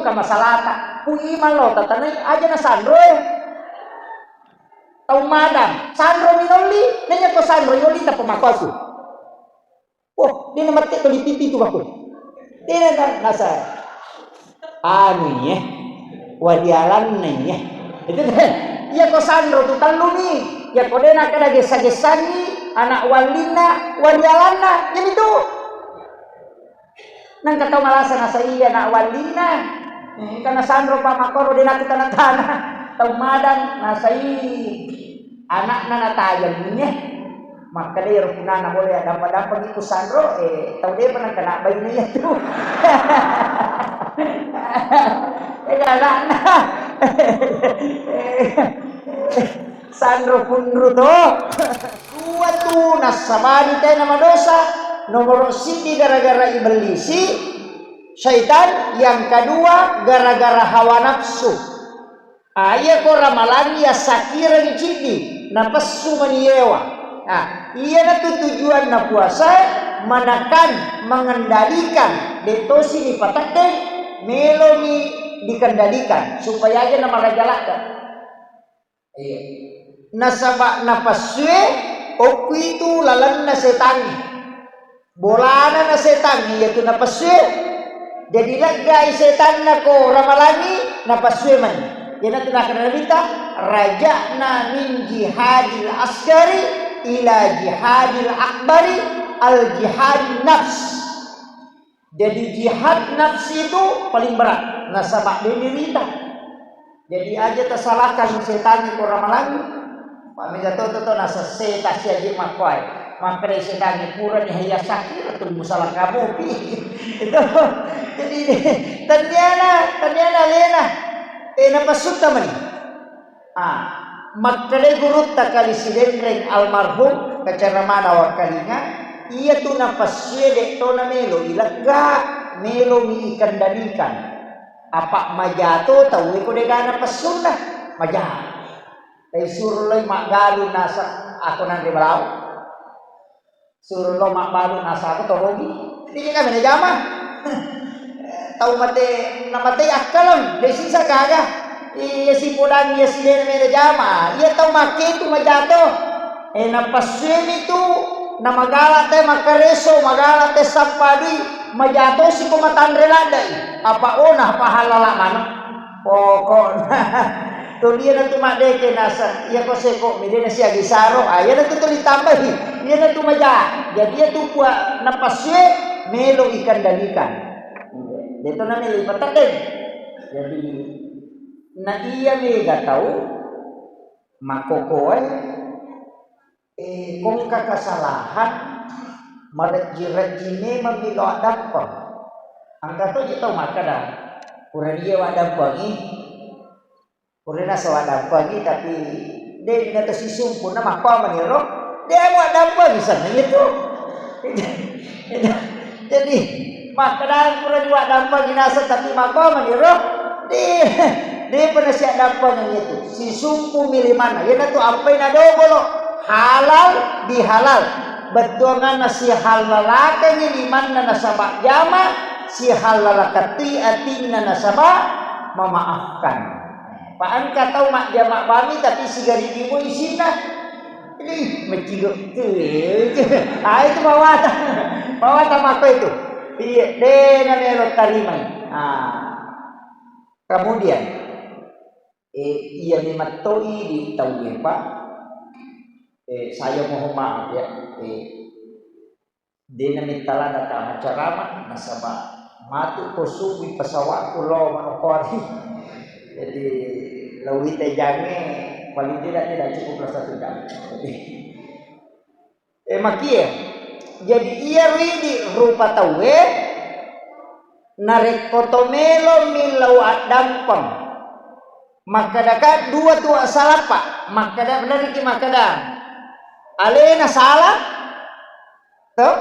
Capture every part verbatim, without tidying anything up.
Ka masalata, ku iman lo tatanai aja na sanro e. Tau madang, sanro minolli, nanya ko sanro yolli tappa makotu. Oh, dia na mette to di pipi tu bakku. Dia na nasa. Anu ye, wadialanna ye. Itu deh. Iya ko sanro tu tellumi. Iya ko dena kada gessa-gessangi, anak wallinna, wadialanna. Jadi tu. Nengka tau malasa nasa iya anak wallinna. Eh, karena sanro pa makoro de natu tana-tana. Tau madang nasa i anakna natajeng ye. Makkeda ero punana boleh dampa-dampa gitu sanro, eh, tau depa nengka nak bayi iya tu. Eh, anakna. Sanro punru to. Dua tu nassabari tena madosa. Nomoro siddi gara-gara ibellisi, syaitan, yang kedua gara-gara hawa nafsu. Ah, iya ko ramalangi yassakireng ciddi, napessu mani yewa. Ah, iyanatu tujuanna puasae, menekan, mengendalikan, de tosi nipateddeng, melomi dikendalikan supaya aja namaraja ladde. Iya. Nasaba napessue okku itu lalenna setangnge. Bolana na setangnge iyatu napessue. Jadi leggai setanna ko ramalangi napessue mani. Iyanatu nakkeda Nabitta, raja'na min jihadil asgari ila jihadil akbari al jihadin nafs. Jadi jihad nafsi itu paling berat, nasaba de dirita. Jadi aja tasalahkan setan ko ramalangi. Pak mega to to to nasa setan si aja makkuai. Makkeda setan pura ni haya sakit tu musala kamu pi. Itu. Jadi taniana, taniana lena. Eh, napasutta mani. Ah, makkedai gurutta kali Sidenreng almarhum, kaceramana wakkalinga, iyatu napessue de to namelo ilegga, melomi ikendalikan. Apa majato tauwe ko degana pessunna, maja. Dai suro loi maggalu nasa ako nanre balawo. Suro lo mabbalu nasaba torogi. Ini kami najama. Tau mate, namatei akkaleng, de sisa gaga. Iya si podang, iya si dena mena jama. Iya tau make itu majato. Eh, napassuemi tu, namagala te makareso, magala te sappadui, majato si ko matanre laddai. Apa ona, apa halala mano. Pokokna. Tuli iyanatu maddeke naseng, iyako seko mi de nasiagi saro, ah, iyanatu tuli tambahi, iyanatu maja. Jadi iyatu kua napassue melo ikendalikan. Deto namelo ipateddeng. Jadi na iya mega tau makkokoe Eh, ko engka kesalahan, marejji-rejji memang mi lo addampeng. Engka toji tau makkeda, purani iya waddampengi, purana sa waddampengi, tapi de na to sisumpunna makko maniro, de muaddampengi senna itu. Jadi, makkeda pura jua dampa jinasa tapi mappamaniro, de, depa nasiaddampengeng itu. Sisumpu mi limanna. Iyanatu ampai nadogolo. Halal bihalal. Bettuanganna sihalalakengngi limanna nasaba jama, sihalalakatui atinna nasaba memaafkan. Pa engka tau majjama bami tapi sigaridimu isinna. Ih, macigo. Ah, itu mawata. Mawata mako itu. Iya, de na melo tarimai. Ah. Kemudian, eh, iya ni mattoi di tau Pak. Eh, saya mohon maaf ya. Eh, Dena mittalana tama ceramah, nasaba matu ko subui pesawatku lo manokori. Jadi, lo wita jange, paling tidak tidak cukup lah satu jam. Jadi, eh, makie. Jadi, iya ridi rupa tauwe, narekko to melo millau addampeng. Makkedaka dua tu salappa. Makkeda, beneriki makkeda. Alena salah, To?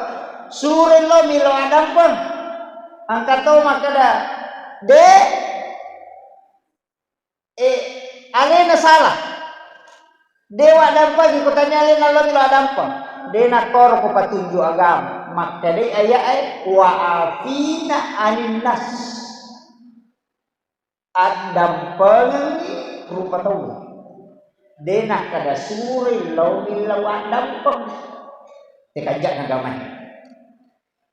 Suroi lo milo addampeng. Engka to makkeda, de, eh, alena salah. De waddampengi, ko tanya alena lo milo addampeng. De nakkoro ko patunju agama. Makkedai aya'e, wa afina anin nas. Addampengengngi rupa tauwe. De nakkeda suroi lao millau addampeng. Tekajja nagamae.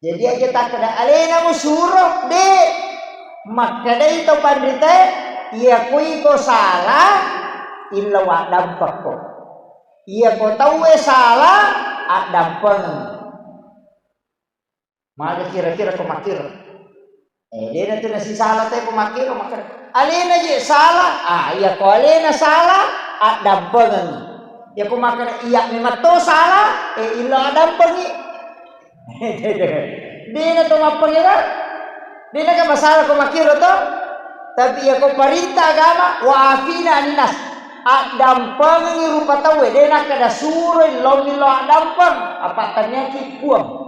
Jadi aja takkeda alena musuro, de. Makkedai to panritae, iya ko iko sala, illau addampekko. Iya ko tauwe sala, addampengeng. Maga kira-kira ko makkiro. Eh, dena tu nasisala te ko makkiro, makkeda alena je sala. Ah, iya ko alena sala, addampengeng. Iya ko makkeda iya memang to sala, eh, illau addampengi. Dena to mappengera. Dena ka masalah ko makkiro to. Tapi iya ko parintah agama, wa afina aninnas. Addampengengi rupa tauwe, de nakkeda suroi lao millau addampeng, apa tanniaki puang.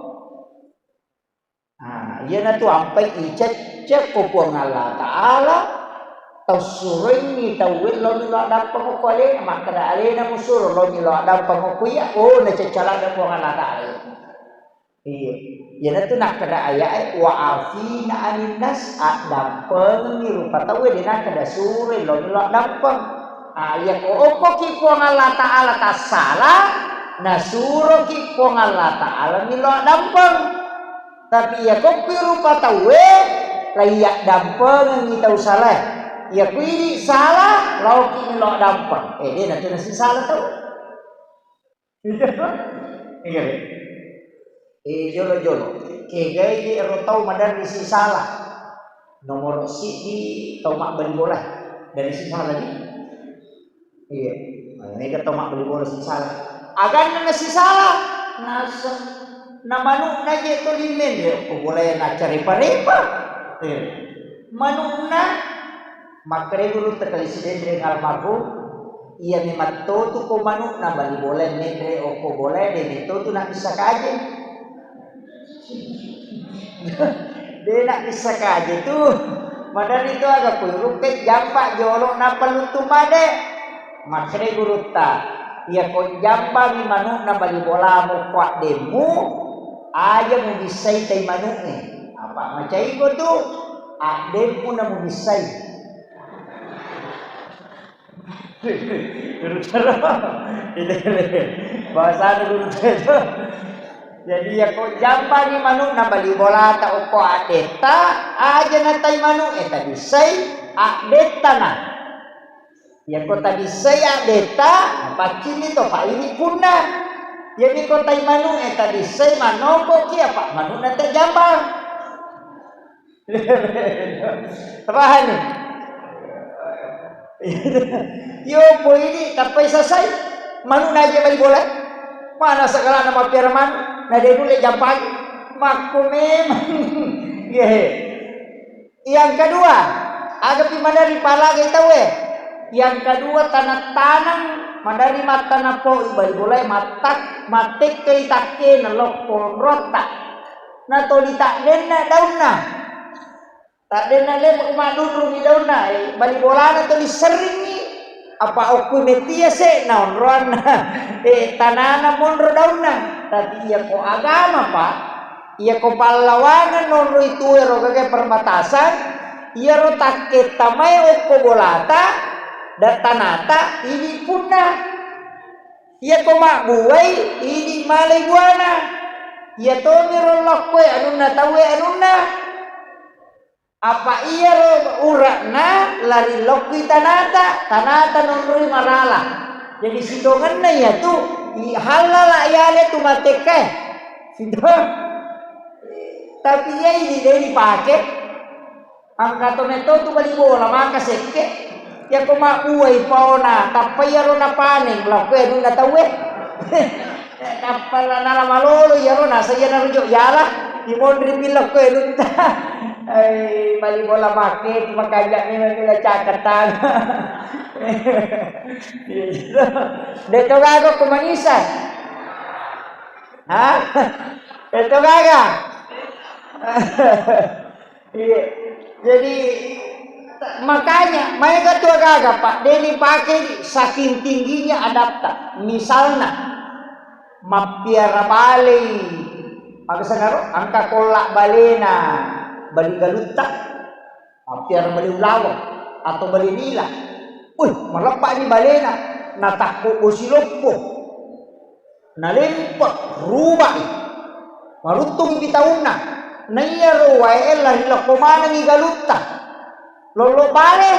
Nah, iyanatu ampai icecce ko Puang Allah Ta'ala, tau suroingi tauwe lao millau addampeng ko alena, makkeda alena musuro lao millau addampeng ko iya, oh, nacecce ladde Puang Allah Ta'ala. Iya. Iyanatu nakkeda ayae, wa afina aninnas, addampengengi rupa tauwe, de nakkeda suroi lao millau addampeng. Ah, iya ko okkoki Puang Allah Ta'ala tassala, nasuroki Puang Allah Ta'ala millau addampeng. Tapi iya kokki rupa tauwe, la iya dampengengi tau salae. Iya ku idi sala, laoki millau dampeng. Eh, de natu nasisala tau. Iya, Pak. Eh, jolo-jolo. Kegai ero tau maderri sisala. Nomoro siddi tau mabbali bola. Dari sisala di. Iya. Nah, ini kan tau mabbali bola sisala. Aganna nasisala. Nasa. Na manu'na je to limenre ko bola na carepa-repa. Eh. Manu'na Makkeda gurutta Kali Sidenreng almarhum, iya memang totu ko manu'na bali bola menre okko bola, de metto tu nabbissa kaje. De nabbissa kaje tu. Maderri tu aga kuirukke jampa jolo nappa luttu made. Makkeda gurutta, iya ko jampa mi manu'na bali bolamu ko addemmu, aja mubissai tai manu'e. Apa macai ko tu? Addemmu na mubissai. Guru Tero. Bahasa ada Guru Tero. Jadi, iya ko jampangi manu'na bali bolata okko addetta, aja natai manu'e, tabissai addetta na. Iya ko tabissai addetta, paccinni to, pa ini punna. Jadi ko tai manu'e tabissai manoko ki apa manu'na te jambang. Pahani? Yo, po ini tappai sasai. Manu naje bali bola. Mana segalana mappiara manu, na de nulle jampai. Makko memang. Iya. Yang kedua, aga pi maderri palagai tauwe. Yang kedua, tanang-tanang maderri mattanappo bali bolae mattak-, mattekkai takkena lokko onrotta. Natoli taddenna daunna. Taddenna le madunrungi daunna, eh, bali bolana toli serringi. Apa okku metti ase na onroanna, eh, tanana monro daunna. Tapi iya ko agama, Pak, iya ko pallawangeng nonroi tuero gaga perbatasan, iyaro takketta mai okko bolata, da tanata, idi punna. Iya ko mabbuai, idi malai buana. Iya tomiro lokkoe anunna tauwe anunna. Apa iyaro ura'na lari lokkui tanata, tanata nonroi marala. Jadi sitongenna iyatu, i-, hallala iyale tu matekkae. Sitong-, tapi iya idi de dipake. Engka to metto tu bali bola, maka sekke. Iya ko mabbuai paona, tappa iyaro napaneng, lokkoi anunna tauwe. Tappa la nala malolo iyaro, nasa iya narujo yala, imonri pi lokkoi anunta. Ai, bali bola make, makanja memang bila caketang. De to gaga ko manisa. Ha? De to gaga. Iya. Jadi, makanya, maega tu agaga, Pak, de dipake saking tingginya adabta. Misalna, mappiara balei, aga senaro, engka kolla balena, bali galutta, mappiara bale ulaweng. atau bale nila. Wih, maleppa'ni balena, natakko bosi loppo. Nalempe, rubai. Maruttung pi taunna. Naiyaro wae lari lokko manengi galutta. Lollo bale.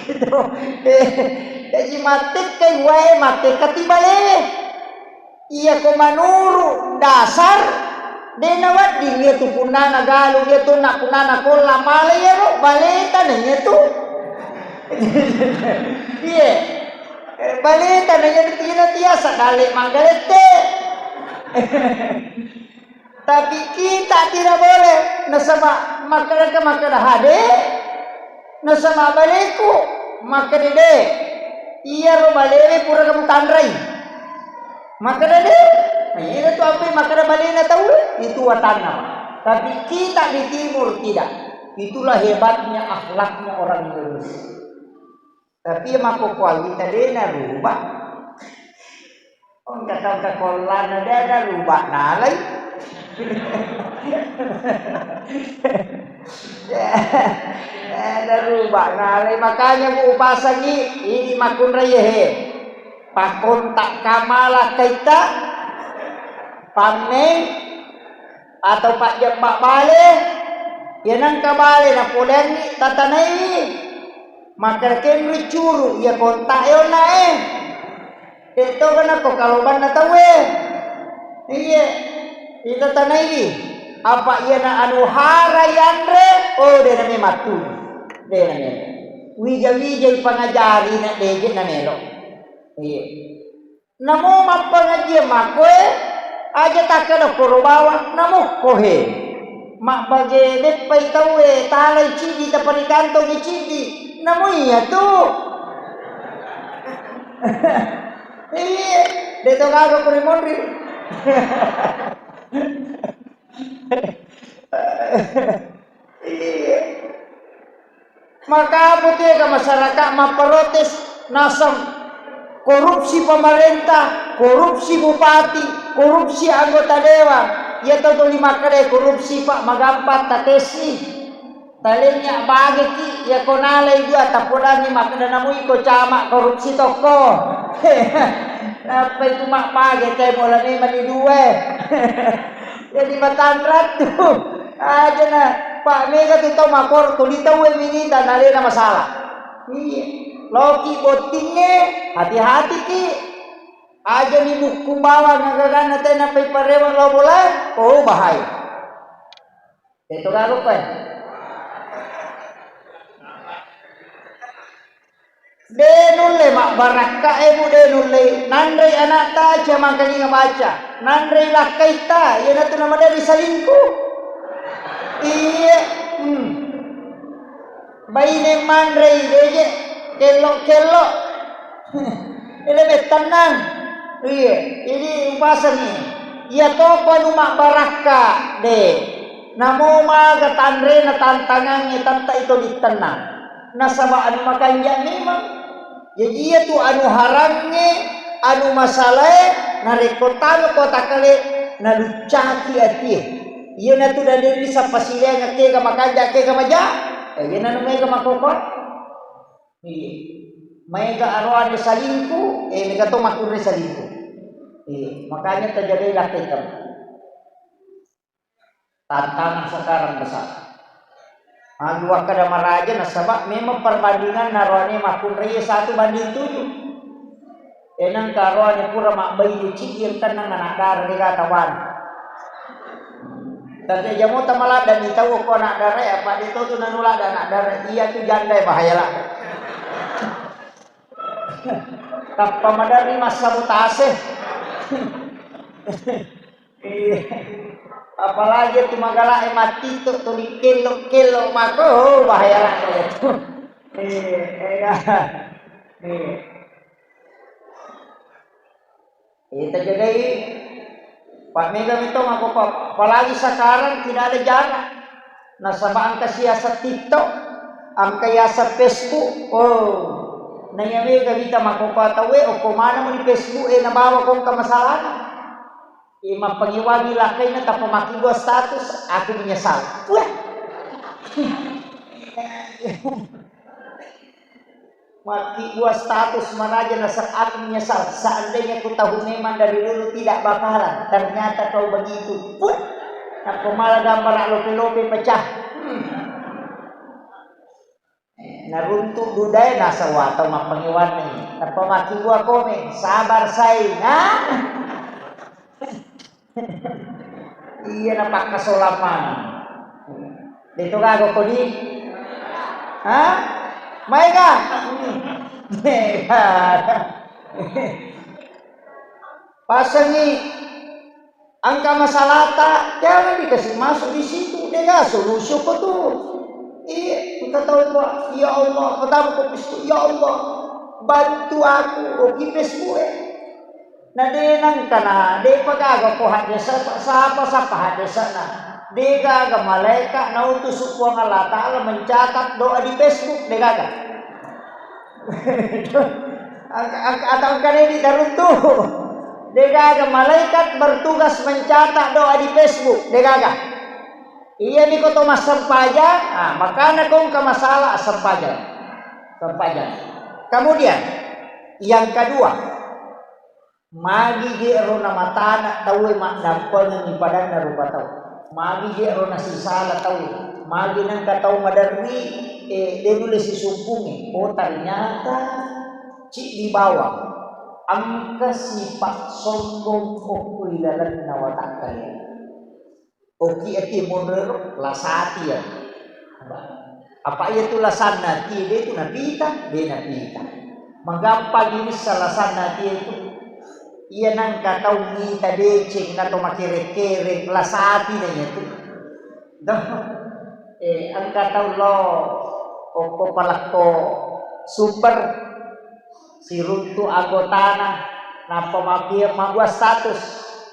Itu, eh, jaji mattekkai wae, mattekkati balewe. Iyako manuru dasar, de nawedding iyatu punnana galung, iyatu na punnana kolla mala iyaro, baleta na iyatu. Iye. Eh, baleta na iyatu tina tiasa dale manggalette. Tapi kita tidak boleh. Nasaba makkeda, makkeda hade, nasaba baleku makkeda de. Iyaro balewe pura kamu tanrai. Makkeda de. Nah, iya tu apa makkeda balena tau itu watanna. Tapi kita di timur tidak. Itulah hebatnya akhlaknya orang Indonesia. Tapi makkokkoe wita de narubah. Engka tau engka kollana de ada rubah nalai. Ada rubah nalai, makanya bu upasangi ini makkunrai he. Pakkontak kamala kaita pammeng atau pajjabba bale, iya nengka bale napoleanni tatanaiwi. Makkeda kenrui curu iya kontak e onna e. Tettoga nakko kalobanna tauwe. Iye. Itatanaiwi. Apa iyana anu hara yanre, oh, de name mattu. De name. Wija-wijai pangajari na deje namelo. Iye. Namo mappangajiang makkoe, aja takkeda koro bawang, namo kohe. Mabbage beppai tauwe, talai ciddi, taparikantongi ciddi, namo iyatu. Iye, de to gaga kuri monri. Iye. Maka apa tega masyarakat mapprotes naseng korupsi pemerintah, korupsi bupati, korupsi anggota dewan. Iya tau tuli makkeda korupsi, Pak, magampang tatesi. Talenya bageki, iya ko nalai dua tapodangi makkeda namui ko cama korupsi tokko. Nappa itu mak bage temo la memang di dua. Jadi matanrang tu. Aja na, Pak, mega tu tau makor, tuli tau e minita nalena masalah. Iya. Loki bottingnge, hati-hati ki. Aja ni bukku bawang ngagaganna tena pai parewa lo bola, oh, bahaya. Itu garu pai. De nulle mabbarakka e, Bu, de nulle. Nanrei anakta aja mangkalinga baca. Nanrei lakkaitta, iyanatu namadari salingku. Iye. Hmm. Baine manrei deje kello-kello. Ele bettannang. Iye. Jadi upasangi. Iya toko anu mabbarakka de. Namo maga tanrena tantangangnge tatta ito ditennang. Nasaba anu makanja memang. Jaji iyatu anu harangnge, anu masalae, narekko tama ko takkale, naluccaki atie. Iyanatu dade'ri sappasileang kega makanja, kega maja. Eh, iyananu mega makoko. Iya. Maega aroane salingku, eh, mega to makkunrai salingku. Iya, makanya tajagai lakkaitta. Tantangan sekarang besar. Aduh, kada maraja nasaba memang perbandingan naroane makkunrai satu banding tujuh. Enang karoane pura mabbaine ciki yang tenang anak dara de gata wan. Tapi aja mota maladda ni tau ko anak dara ya, apa de to tu nanulada anak dara. Iya tu janda bahaya lah. Tappa maderri massabotase. Iya. Apalagi tu magala e mati tu, tu dikello-kello mako, oh, bahaya lah itu. Iya, iya. Iya. Iya, tajagai. Pak mega mito mako, Pak. Apalagi sekarang tidak ada jarak. Nasaba engka siaseng TikTok, engka yaseng Facebook. Oh, naiya mega wita makkopa tauwe, okko maneng mani Facebook e nabawa ko engka masalahna. E, mappagiwangi lakkainna tappa makkibua status, aku menyesal. Wah. Makkibbua status manaja naseng aku menyesal. Seandainya ku tahu memang dari dulu tidak bakalan. Ternyata kau begitu. Put. Nappa mala gambar lope-lope pecah. Hmm. Eh, naruntu dudae naseng wa tau mappangewanni. Nappa makkibbua komen, sabar sayang. Ha? Iya, napakkasolang maneng. Deto gaga kodi? Ha? Maega? Pasengi engka masalahta, jangan dikasih masuk di situ, dega solusi ko tu. Iya, engka tau, Pak, ya Allah, pertama ko bismillah, ya Allah, bantu aku, oki Facebook e. Na de nengka na, depa gaga ko haddesa, sapa-sapa haddesana. De gaga malaeka nautus Puang Allah Ta'ala mencatat doa di Facebook, de gaga. Angka, angka, atau angka de di taruntu. De gaga malaikat bertugas mencatat doa di Facebook, de gaga. Iya ni ko to massempajang, ah, makana ko engka masalah sempajang. Sempajang. Kemudian, yang kedua, magi je ro namatana tauwe maddampengengi padanna rupa tau. Magi je ro nasisala tau. Magi nengka tau maderri, eh, de nulle sisumpungi. Oh, ternyata ciddi bawang. Engka sifat sombong okko ilalenna watakkalena. Oki ati monrero lasati ya. Apa iya tu lasanna ati de tu napita, de napita. Magampang ini lasanna ati itu. Iya nangka tau mita deceng nato makere-kere lasati na iya tu. Doh. Eh, engka tau lo okko palakko sumber. Siruntu anggotana, nappa mabbi-, mabbua status,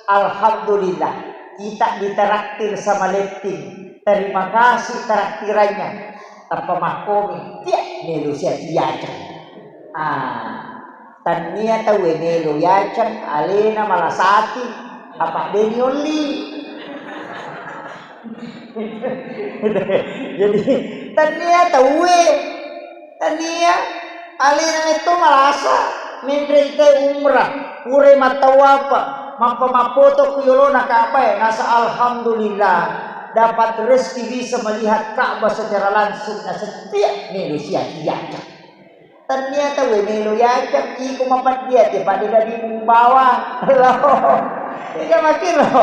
"Alhamdulillah, kita ditraktir sama Letting. Terima kasih traktirannya." Tappa makkomi, "Tiak melo sia diacang." Ah, tannia tauwe melo yacang, alena malasati, apa deni olli. Jadi, tannia tauwe, tannia alena metto malasa, menre te umrah, pura mattawapa, mappa mappoto ku yolona Ka'bah, nasa alhamdulillah, dapat rezeki bisa melihat Ka'bah secara langsung, na setiap melo sia diajak. Tannia tauwe melo yacang, iko mapeddi ati pada dadi mubawa. Lo. Ika makkiro.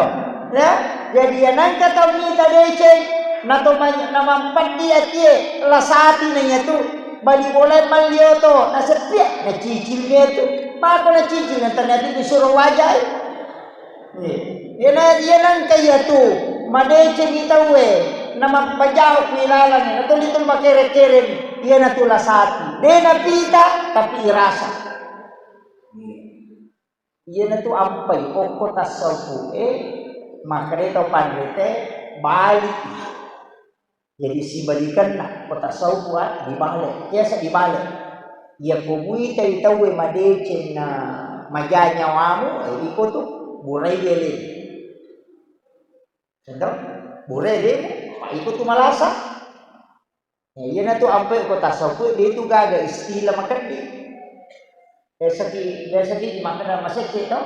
Ya, jadi ya nangka tau mita deceng, nato man-, namampeddi atie, lasati na iya tu, bali bola mallio to, naseppiak, nacicil dia tu. Mako nacicil, na ternyata disuro wajai. Iya. Iyana, iyana engka iyatu madecengi tauwe, namappajao ku ilalang, natuli tu makere-kereng, iyana tu lasati. De napita, tapi irasa. Iyana tu ampai okko tasawufu e, makkeda tau panrite, bali. Jadi sibalikenna, ko tasawuf wa dibale, biasa dibale. Iya ko muitai tauwe madeceng na maja nyawamu, eh, iko tu burai ele. Contoh, burai ele, pa iko tu malasa. Ya, iyana tu ampai ko tasawuf, de tu gaga istilah makeddi. Biasaki, biasaki makkeda masekke to?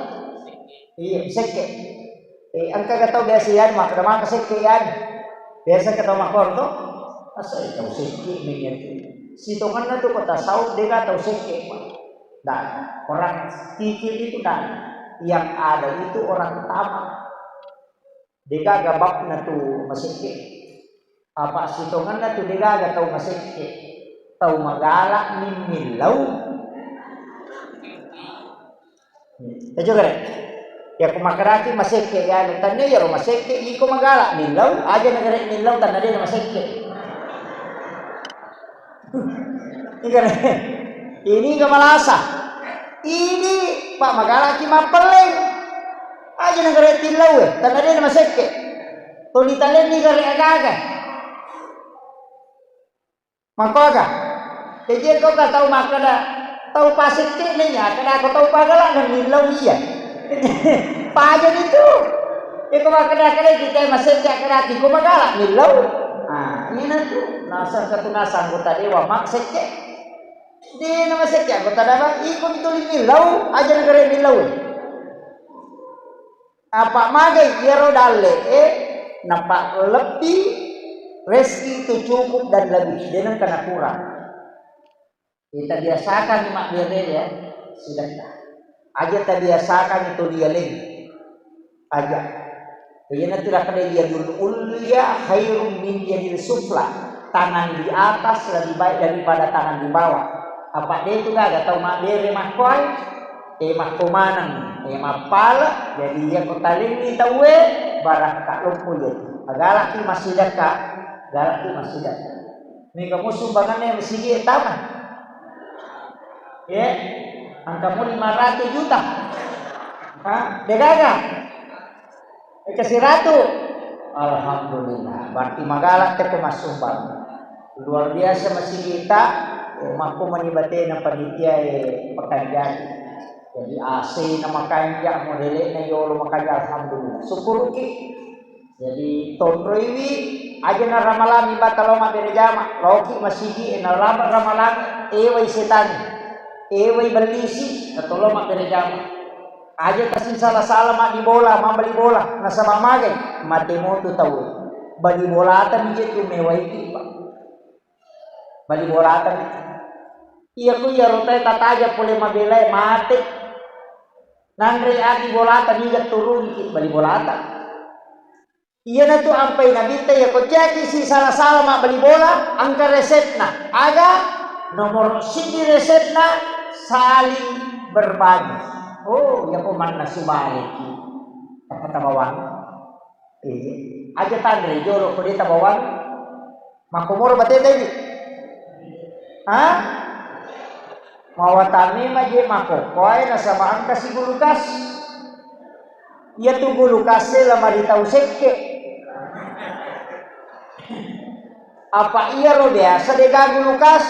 Iya, masekke. Eh, engka ga tau biasa yan makkeda maka sekke yan. Biasa ke tau makkoro to? Asai tau sekke menya tu. Sitongenna tu ko tasawuf de ga tau sekke. Dah, orang kikir itu dah. Yang ada itu orang tamak. Degaga babna tu masekke. Apa sitongenna tu degaga tau masekke. Tau magala mimmillau. Ejo gare. Ya ko makkedaki masekke ya, tanne ya ro masekke, iko magala millau, aja negara millau tanna de masekke. Ini ga malasa. Ini, Pak, magalaki mappelleng. Aja nengka ri tillau e, tanna de masekke. Tuli talenni gare aga-aga. Makkoga. Jaji engka tau makkeda, tau pasekke ni ya, kada ko tau pagala na millau iya. Paja itu. Iko makkeda kada kita masekke kada ko magala millau. Ah, Ina tu nasang satu nasang anggota dewan mak sekke. De nama sekke anggota dewan iko mituli millau aja negara millau. Apa magai iyaro dalle e nampak lebih rezeki itu cukup dan lebih, de nengka na kurang. Kita biasakan mabbere ya, sedekah. Aja tabiasakan itu dia lagi. Aja. Iyana tidak ada yadul ulya khairum min yadil sufla. Tangan di atas lebih baik daripada tangan di bawah. Apa dia itu gak tahu mabbere makkuai? Eh, makko maneng, eh, mappala, jadi iya ko talengngi tauwe, barakka loppo iya tu. Agalaki massidakka, galaki massidakka. Mega mo sumbanganna masigi e tama. Ye, angka mo lima ratus juta. Ha, degaga. Eka siratu. Alhamdulillah. Berarti magala teko massumbang. Luar biasa masigi ta, eh, makko mani batena panitia e pekanjati. Jadi A C na makanja, modele na yolo makanja, alhamdulillah. Syukuruki. Jadi tonroiwi aja na ramalangi bata lo mabbere jama, loki masigi e na laba ramalangi, ewai setani. Ewai bellisi, na tolo mabbere jama. Aja kasi sala-sala maddi bola, mabbali bola, nasaba magai, mate motu tau. Bali bolata mi je tu mewaiki, Pak. Bali bolata mi. Iya ku iya rotai tataja pole mabelai mate. Nanre ati bolata niga turunki bali bolata. Iyanatu ampai Nabitta, iya ko jaji si sala-sala mabbali bola, engka resepna. Aga? Nomor siji resepna, saling berbagi. Oh, iya ko manna subaleki. Apa tabawang? Eh, aja tanre jolo ko de tabawang. Makkomoro bateta idi. Ha? Mawatami maje makokkoe nasaba engka si gulukas. Iyatu gulukasse lamari tau sekke. Apa iyaro biasa dega gulukas?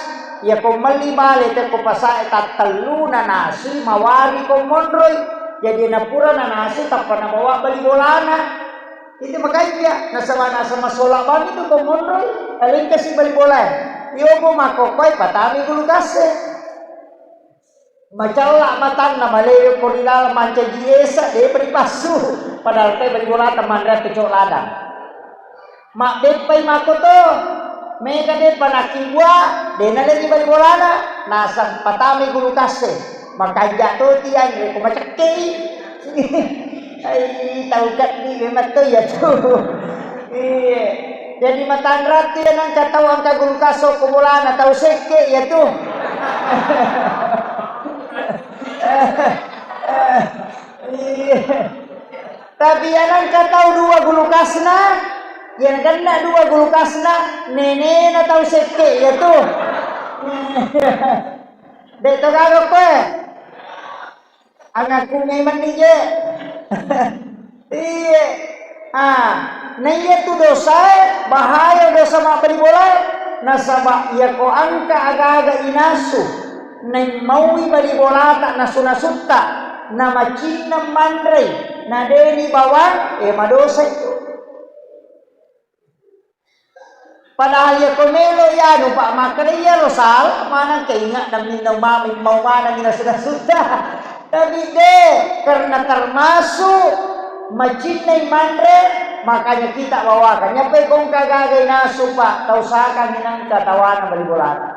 Iyako melli bale tekko pasae tattellu nanasui mawari ko monroi. Jadi napura nanasui tappa nabawa bali bolana. Itu makanya nasaba nasaba sola bang itu ko monroi. Alengkasi bali bolae. Iyo ko makkokkoe patami gulukasse. Macalla matanna malewe ko ri laleng mancaji esa, depa dipassu. Padahal te bali bolata manre keco ladang. Mabbeppai makkoto, mega depa nakkibua, de naleni bali bolana, nasang patami gulukasse. Makanja to tianre ko macekkei. Ai, tau kaddi memang to iya tu. Iya. Jadi matanra tu iya nengka tau engka gulukas okko bolana tau sekke iya tu. Iya. Tapi iya nengka tau dua gulukasna, iya nengka dua gulukasna, nenena tau sekke iya tu. De to gaga koe. Anakku memang nije. Iye. Ah, na iya tu dosae, bahaya dosa mabbali bolae. Nasaba iya ko engka aga-aga inasu, naimmaui bali bolata nasu-nasutta, na macinna manrei, na deni bawang, eh, madosa itu. Padahal iya ko melo iyanu, Pak, makkeda iyaro sala maneng, keingat dan minno mami mau maneng ina sudah-sudah. Tapi de, karena termasuk macinnai manre, makanya kita bawakan. Nyapai kongka gagai nasu, Pak, tau saka minangka tawana bali bolata.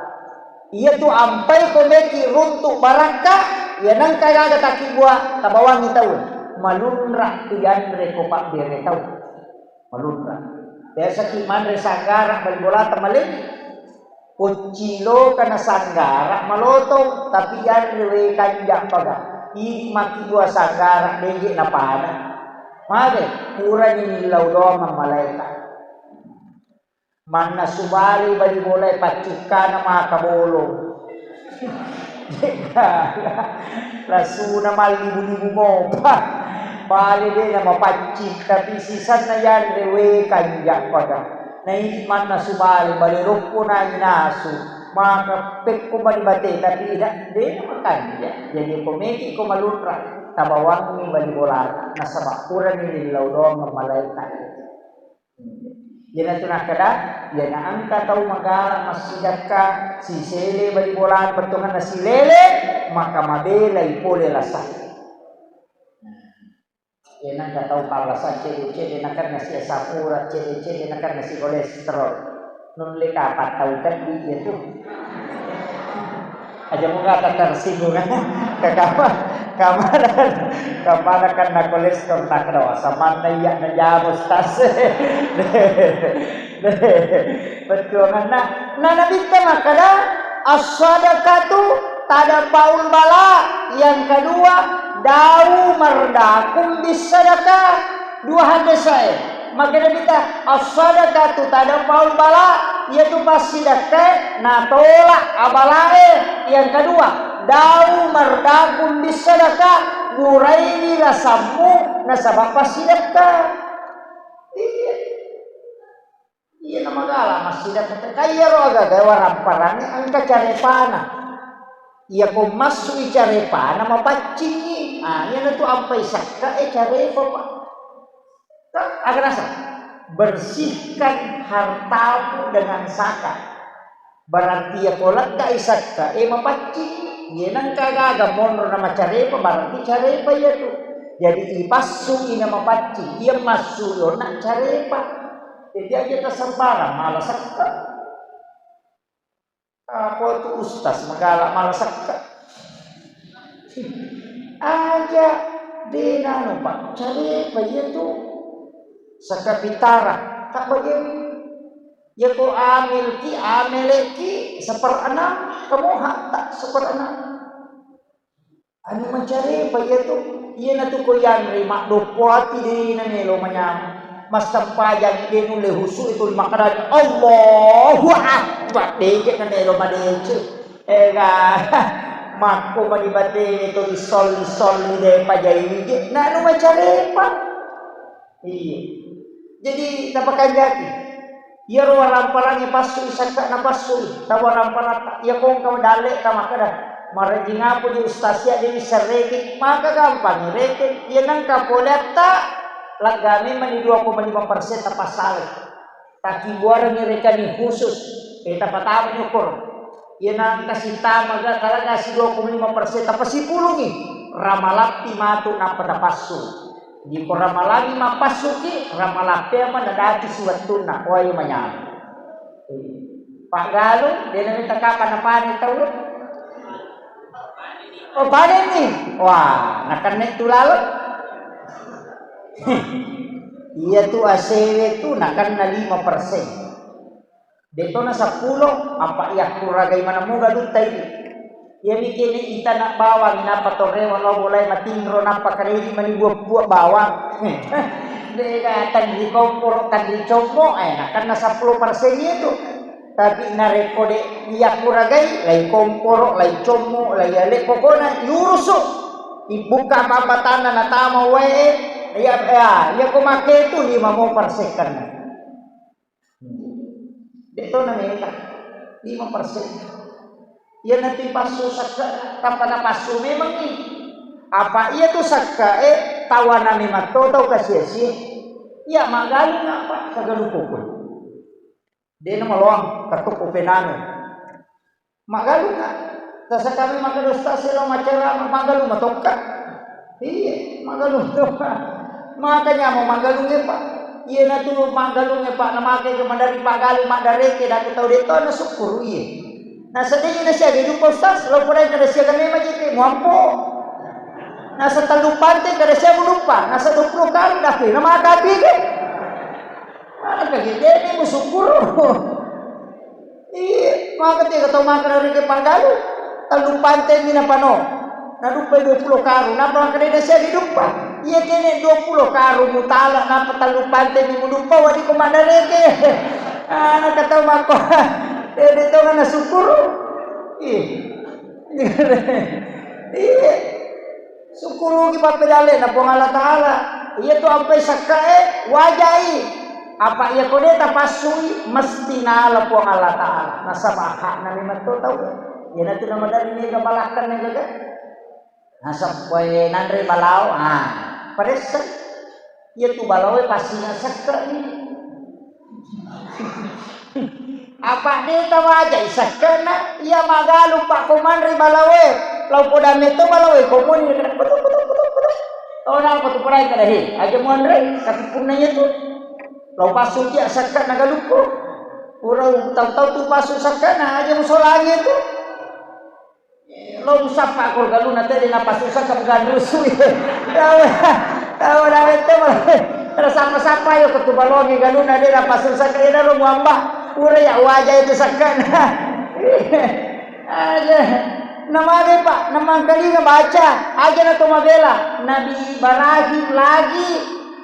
Iya tu ampai ko meki runtuk barakka, iya nengka gaga takibua tabawangi tau. Malunra tu yanre ko pabbere tau. Malunra. Biasaki manre sanggara bali bolata maleng. Kucciloka na sanggara malotong, tapi yanre we kanja paga. Idi maki dua sanggara deje napada. Mage, purani millau doang malaeka. Manna subali bali bolae paccukkana maka bolong. Lasuna mallibu-libu mopa. Bale de na mapaccing, tapi sisanna yanre we kanja pada. Na idi manna subali bale loppo na inasu. Maka pekko bali bate, tapi ida de na makanja. Jadi ko meki ko malunra, tabawangi bali bolata. Nasaba purani lillau doang malaeka. Iyanatu nakkeda, iyana engka tau magala massidakka, sisele bali bola bettuanganna silele, maka mabelai pole lasa. Iyana engka tau pallasa cede-cede nakenna si asam urat, cede-cede nakenna si kolesterol. Nulle kapang tau keddi iyatu. Aja muga tersinggung. Kakama, kamana, kamana kan na kolesterol tak ada samanna iya na jamu stas. Bettuanganna, na Nabitta makkeda, as-sadaqatu tadfa'ul bala. Yang kedua, dau mardakung bis sadaqah. Dua haddesae. Makkeda Nabitta, as-sadaqatu tadfa'ul bala, iyatu passidakkae natolak abalae. Yang kedua, dau mardakung bis sadaqah, guraiwi lasammu nasaba passidakka. Iya. Iya namagala massidakka, ka iyaro agaga waramparangnge engka carepana. Iyako massui carepana mapaccingngi. Ah, iyanatu ampai sakka e carepa, Pak. Kan aga naseng? Bersihkan hartamu dengan zakat. Berarti iyako ladde'i sakka e mapaccing. Iye nengka gaga monro na macarepa, berarti carepa iyatu. Jadi ipassui na mapaccing, iya massu onna carepa. Jadi aja tasembarang mala sakka. Apa tu ustaz magala mala sakka? Aja de nanu, Pak, carepa iyatu. Sakka pitara, tak bagian. Iyako amil ki, amele ki, seperenam, kamu hatta seperenam. Anu macarepa iyatu, iyanatu ko yanre maddoppo ati de namelo manyameng. Massempajang de nulle husu itu makkedani, "Allahu Akbar." De je namelo madece. Ega, makko mani batene to isolli-solli de pajai je. Na anu macarepa. Iya. Jadi tapakanjaki. Iyaro waramparangnge passui sakka na passui, tau waramparatta. Iya kongka dalle ta makkeda, marejing apa di ustaz ya dewi serreke, maka gampang reke. Iya nengka pole atta, lagga memang di dua koma lima persen tapassalai. Takibuarengngi rekani khusus, eh tapatama nyokor. Iya nengka sitama ga talaga si dua koma lima persen tapasipulungi, ramalappi matu nappa tapassu. Di ko ramalangi mappassuki, ramalappea ma nadaki siwettunna, wae manyameng. Paggalung, de namita kapang napane tau. Oh, panenni. Wah, nakenna tu laleng. Iya tu asewe tu nakenna lima persen. De'tona seppulo, apa iya kuragai maneng muga dutta idi. Iyami kene itana bawang, nappa torrewa lao bolae matinro, nappa karedi mani buah-buah bawang. De'ga tanri komporo, tanri commo, eh, nakenna seppulo persen itu. Tapi narekko de iya kuragai, lai komporo, lai commo, lai ale, pokona iurusu. Ibukka apa-apatanna natama wae, iya, iya, iya ko make itu lima mo persen kenna. De'to nameta, lima persen. Iya nanti passu sakka, tappa napassu memangngi. Apa iya tu sakka e tawana memang to tau kasi-asi. Iya magalung apa? Sagalung kokoi. De namaloang, katukku penanu. Magalunga. Tasakami maka dosta selo macara magalung matokka. Iya, magalung matokka. Makanya mau magalung e, Pak. Iya natu magalung e, Pak, namake ke madari pagalu madareke, daku tau deto na syukur iya. Nasadingi na siaga dupa ustaz, lo pura kada siaga memang jete muampo. Nasa tellu pante kada siaga dupa, nasa dua puluh kali daku, nama kapi ke. Mana kagedeni musyukur. Iya, maka tiga tau maka dari ke panggalu, tellu pante mina pano. Na dupa dua puluh karung, napa maka dena sia diduppa? Iya kene dua puluh karung mutala, napa tellu pante mi muduppa, wadi ko madareke. Ah, na katau mako. Dede tau na syukur. Iya. Iya. Sukkuruki pappedalle'na Puang Allah Ta'ala. Iyatu ampai sakkae, wajai. Apa iya ko de tapassui, mesti nala Puang Allah Ta'ala. Nasaba hakna memang to tau. Iyanatu namadari mega malakkan mega ga. Nasabbae nanre balao, ah, paressa. Iyatu balaoe pasti nasakka ni. Apa de tawajai sekke'na, iya magalung pa ko manre balaoe, lao poda metto balaoe ko muni, putu, putu, putu, putu. Oh, napa tu porai kada he, aja muanre, tapi punna iya tu. Lao passu tia sekke'na galukku. Pura tau-tau tu passu sekke'na, aja musolangi tu. Lo musappa ko galuna tede napasusa ka bukan rusu. Tahu, tahu, tahu itu. Ada sapa-sapa yo ketu balongi galuna de napasusa ka ida lo muamba. Pura ya wajah itu sakana. Aja. Namage, Pak, namangkalinga baca. Aja na to mabela. Nabi Ibrahim lagi.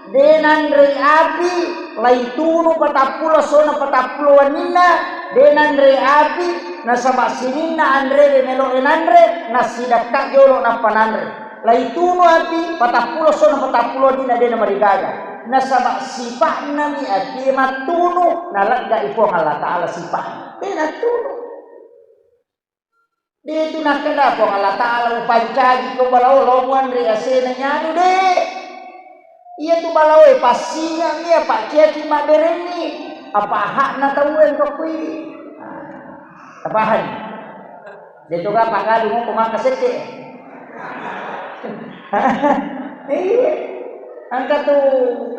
De nanrei api, laitunu patappulo essona patappulo wenninna, de nanrei api, nasaba sininna anrewe melo'e nanre, nassidakka jolo nappa nanre. Laitunu api, patappulo essona patappulo wenninna de namarigaga. Nasaba sipa'nami api mattunu, naleggai Puang Allah Ta'ala sipa'na. De nattunu. De tu nakkeda Puang Allah Ta'ala, upancaji ko balao lao muanre asena nyanu, de. Iya tu balaoe passingami, apa ciaki mabberenni, apa hakna tau engka kui. Tapahani? De tu ga pagalu mo ko maka sekke. Iya. Engka tu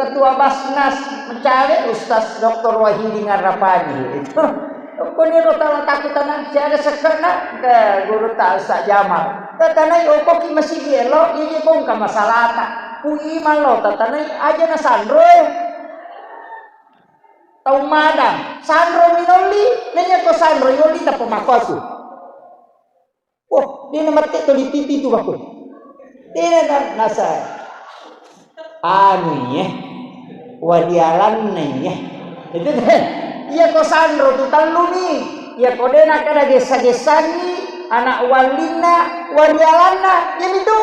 Ketua Basnas mecawe, Ustaz Doktor Wahidi Ngarapani. Itu. Okko ni ro tala takutana, siaga sekke'na, ke guru ta Ustaz Jamal. Tatanai okoki masigi elo, ini kongka masalata. Ku iman lo, tatanai aja na sanro, eh. Tau madang, sanro minolli, nanya ko sanro yolli tappa makotu. Oh, de na mette toli pipi tu bako. De na nasa. Anu ye. Wadialanna ye. Itu de. Iya ko sanro tu telluni. Iya ko de na kada gessa-gessangi anak wallinna, wadialanna, jadi tu.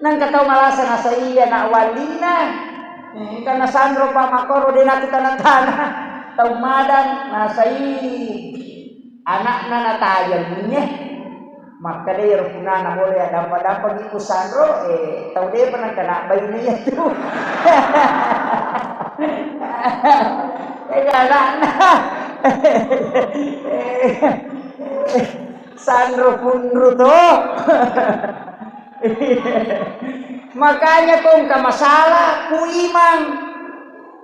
Nengka tau malasa nasai anak wallinna. Eh, engka nasanro pa makkoro de natu tana-tana. Tau madang nasai anakna natajeng, eh. Makkeda iyaro punana pole addampa-dampa mi ku sanro, eh, tau depa nengka nabbaine iya tu. Eh, anakna. Sanro punru to. Makanya ko engka masalah ku imang,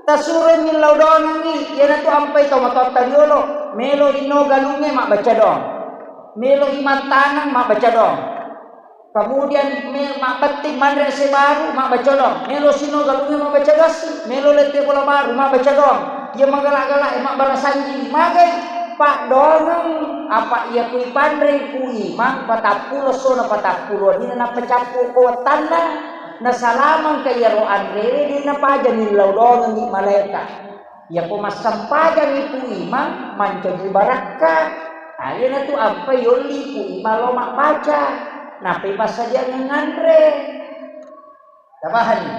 tasuroi millau doangengngi, iyanatu ampai tau matoatta riolo, melo ino galungnge mabbaca doang, melo imattaneng mabbaca doang, kemudian me-, mabbetting manre ase baru mabbaca doang, melo sino galungnge mabbaca doassi, melo lette bola baru mabbaca doang, iya magala-gala e mabbarasanji magai. Paddoangeng, apa iya kui panrei ku imang patappulo essona patappulo wenninna nappa cappu ko wettanna, nasalamengka iyaro anrewe de napaja millau doangengngi malaeka. Iyako massempajangngi ku imang mancaji barakka. Ayanatu ampai yolli ku imang lao mabbaca, nappai passadiangeng anre. Tapahani?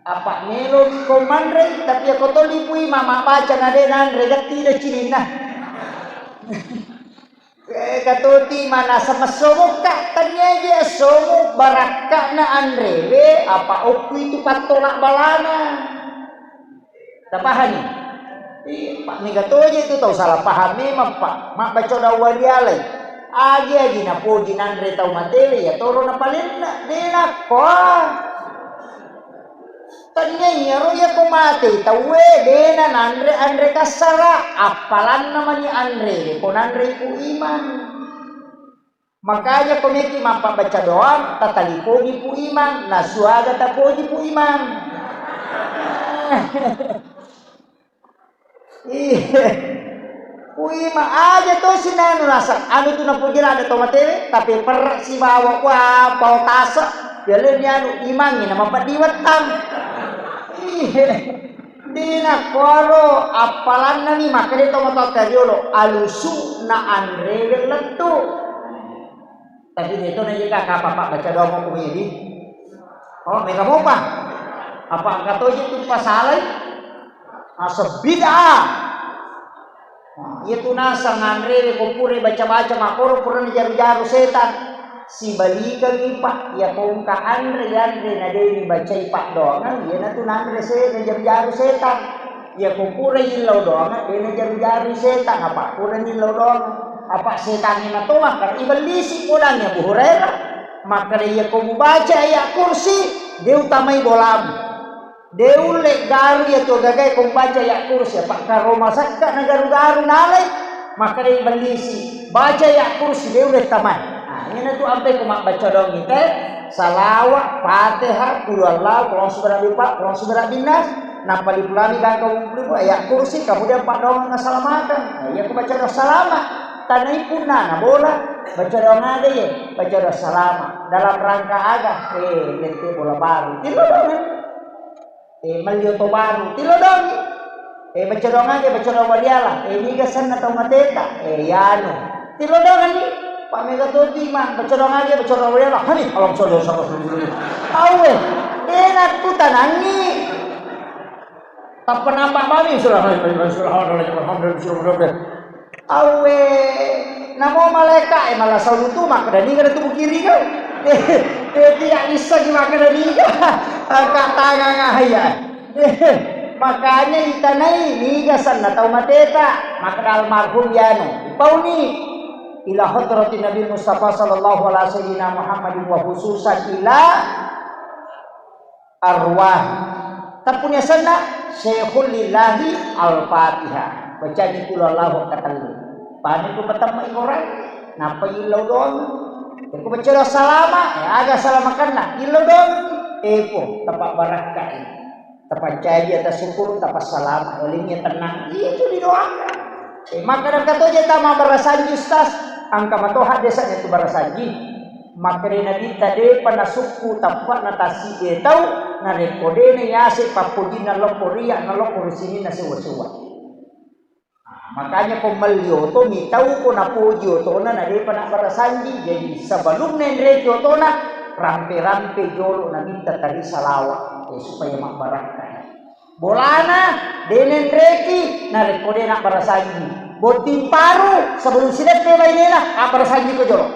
Apa melomi ko manrei, tapi ako tolli pui mama baca na de nanre, gatti de cininna. Eh, katoti manasa messomokka, tania je essomu barakka'na anrewe, apa okku itu pattola balana. Tapahani? Iya, Pak, mega toje tu tau salah paham memang, Pak. Mabbaca dawa dialai. Agi-agi napoji nanre tau matewe, iya toro napalenna. De nakko. Tania iyaro iya ko mate tauwe, de nananre anre kassara. Appalanna mani anre, ko nanre ku imang. Makanya ko meki mappabbaca doang, tatalipogi Pu Imang, nasuaga tapogi Pu Imang. Iya. Pu Imang, aja to sinanu naseng, anu tu napoji ladde to matewe, tapi perre sibawa, wah, pao tase, yaleni anu imangngi na mapeddi wettang. Iya. Dina kuaro appalannami makkeda to matoatta riolo, alusu na anrewe lettu. Tapi de to najaga kapang pabbaca doang ko medi. Oh, mega mopa. Apa engka toje tu pasalai? Asa bid'ah. Nah, iya tu naseng anrewe ko pura baca-baca makkoro pura najaru-jaru setan. Sibalikangngi, Pak, iya ko engka anre, anre na de nibacai paddoangeng, iyanatu nanre se-, najaru-jaru setan. Iya ko pura illau doang, de' najaru-jaru setang, apa pura illau doang. Apa setangnge matoa, makkeda ibellisi podangngi Abu Hurairah. Makkeda iya ko mubaca ayat kursi, de' utamai bolamu. De' ulle garu iya tu gagae ko mubaca ayat kursi, apa karo masakka na garu-garu nalai, makkeda ibellisi. Baca ayat kursi, de' ulle tamai. Nah, iyana tu ampe ko mabbaca doang ite, salawa, Fatihah, qul huwallahu, qul a'udzu birabbil falaq, qul a'udzu birabbin nas, nappa lipulami gangka umpulipu, ayat kursi, kemudian paddoang assalamakeng. Nah, iya ko baca doang salama. Tanai punna na bola, baca doang aga iye, baca doang salama. Dalam rangka aga? Eh, lette bola baru. Tillo doang. Eh, melli oto baru, tillo doangngi. Eh, baca doang aga, baca doang wariala. Eh, niga senna tau mateta? Eh, yanu. Tillo doangngi. Pak mega toti ma, baca doang aga, baca doang wariala. Hani, alam sholli ala Rasulillah. Awe, eh, nakku tanangi. Tappa nampak mami, Subhanallah, Subhanallah, Alhamdulillah, Subhanallah. Awe, namo malaeka'e mala saulutu makkeda niga tu kiri kan? Eh, eh, tidak bisa di makkeda niga. Angkat tangan ah, iya. Eh, makanya itanai niga senna tau mateta, makkeda almarhum yanu. Pauni ila hadratin Nabi Mustafa sallallahu alaihi wasallam Muhammadin wa khususan ila arwah. Tappuni asenna Syekhul Lillahi Al-Fatihah. Bacani qul huwallahu katellu. Pani ku patemma Quran, nappa illau doang. Ku baca doang salama, eh, aga salamakenna? Illau doang. Eh, po, tapa barakkai. Tapancaji atas syukur, tapa salama, olehnya tenang. Iya itu didoakan. Eh, maka dan katoje tama barasanji Ustaz, angka matoha desa itu barasanji. Makkeda Nabitta, de'pa nasukku teppa'na tassiddi tau, narekko de' nayaseng pappojinna lokko ria, na lokko ri sininna sewwa-sewwa. Nah, makanya ko melli oto, mitau ko napoji otona, na de'pa nabbarasanji. Jadi, sebelum nenreki otona, rampe-rampe jolo Nabitta tari salawa, eh, supaya mabbarakka. Bolana, de' nenreki, narekko de' nabbarasanji. Botting paru, sebelum sideppe bainena, abbarasanji ko jolo.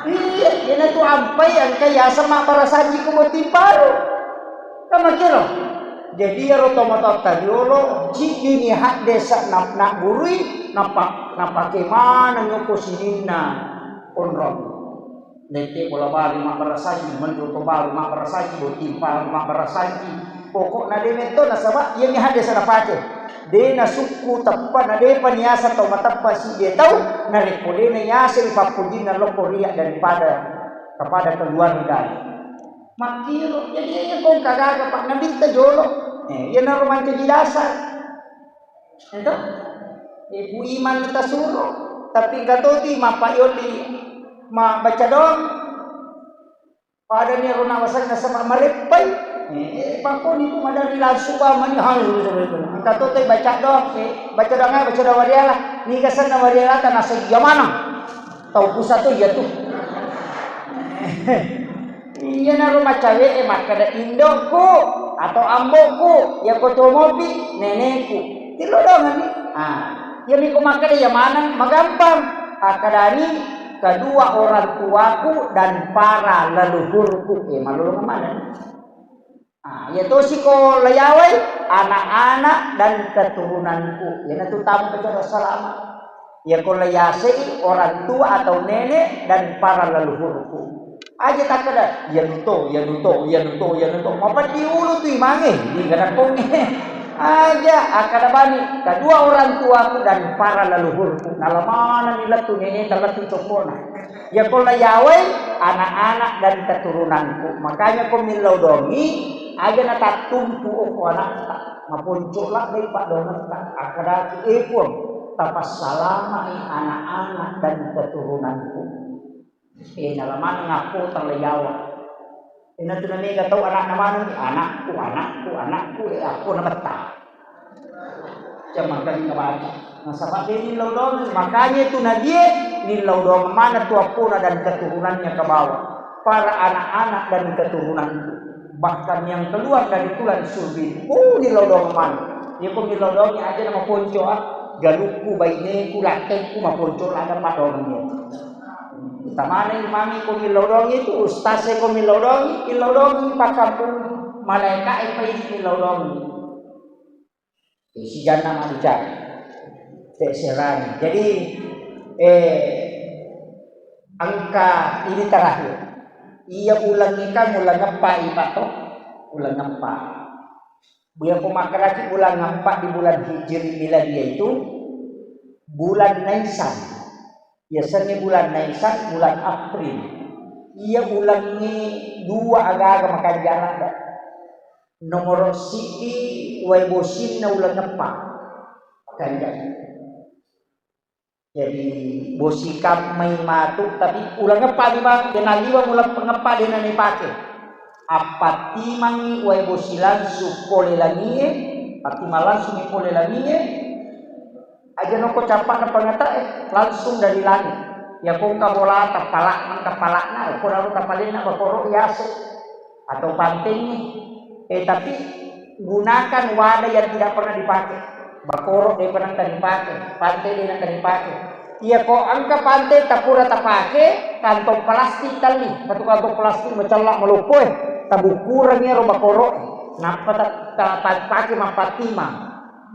Iya, iyanatu ampai engka yaseng mabbarasanji ko botting paru. Kan makkiro. Jadi, iyaro tomatoatta riolo, ciddini haddesa na-, nagurui, napa-, napake maneng ko sininna onrong. Lette bola baru mabbarasanji, melli oto baru mabbarasanji, botting paru mabbarasanji. Pokokna de' metto nasaba iyami haddesa napake. De' nasukku teppa, na de'pa niaseng tau mateppa siddi tau, narekko de' nayaseng pappojinna lokko ria daripada kepada keluarga. Makkiro, jadi iya ko engka gaga pa Nabitta jolo. Eh, iyanaro mancaji dasar. Ento? Ibu iman tasuro, tapi engka toti mappayolli mabbaca doang. Padani ero nawasenna saba mareppai. Eh, pakkoni tu madari langsung bamani hal. Engka to te baca doang, eh, baca doang, baca doang wariala. Niga senna wariala ta naseng iya maneng. Tau pusatu iya tu. Iyanaro macawe'e makkeda, "Indokku atau ambokku, yako tuo mopi, nenekku." Tillo doangenni. Ah, iyami ko makkeda iya maneng, magampang. Akkedani, "Kedua orang tuaku dan para leluhurku." Eh, malolongeng maneng. Ah, iya tosi ko layawai, anak-anak dan keturunanku. Iyanatu tamu kecoa salama. Iya ko layasei orang tua atau nenek dan para leluhurku. Aja takkeda, "Iya nuto, iya nuto, iya nuto, iya nuto." Mapeddi ulu tu imange, di garakonge. Aja, akkeda bani, "Kedua orang tuaku dan para leluhurku." Nalamanani lettu neneta lettu coppona. Iya ko layawai, anak-anak dan keturunanku. Makanya ko millau dongi, aja natattumpu okko anakta. Maponco ladde paddoangetta. Akkedaki, "Eh, Puang, tapassalamai anak-anak dan keturunanku." Eh, nalamaneng appo tallayawa. Eh, natuna mega tau anakna maneng, "Anakku, anakku, anakku," eh, appo nametta. Jamangkani nabaca. Nasaba de nillau doang, makanya itu Nabie nillau doang mana tu appona dan keturunannya ke bawah. Para anak-anak dan keturunanku. Bahkan yang keluar dari tulang sulbiku, oh, nillau doang mana. Ya ko nillau doang aja nama ponco, ah. Galukku, baineku, lakkaikku, maponco ladde paddoangeng. Utamana imami ko millau doang itu, ustaz e ko millau doang, millau doang pakkampung malaika e pai millau doang. Sijanna mabbicara. Te serani. Jadi, eh, engka ini terakhir. Iya ulengnge kan uleng eppa i, Pak, to? Uleng eppa. Iya ko makkedaki uleng eppa di bulan Hijri Miladiah itu bulan Naisan. Yasengnge bulan Naisan, bulan April. Iya ulengnge dua aga-aga makanjala da. Nomoro siddi wae bosinna uleng eppa. Makanja. Jadi bosi kammai matu, tapi uleng eppa ni, Bang, de naliweng uleng eppa de nanipake. Appattimangngi wae bosi langsung pole langie, pattimang langsung pole langie, aja noko cappa'na pangatae, langsung dari langit. Ya ko engka bolata, pala'na, engka pala'na, ko naro tapalenna bakoro yase atau pantengngi. Eh, tapi gunakan wadah yang tidak pernah dipakai. Bakoro de pernah dipakai, pante de pernah dipakai. Iya ko engka pante tapura tapake, kantong plastik tali, satu kantong plastik macella maloppo e, tabukureng ero bakoro e. Nappa ta-, ta-, ta-, pake mappattimang.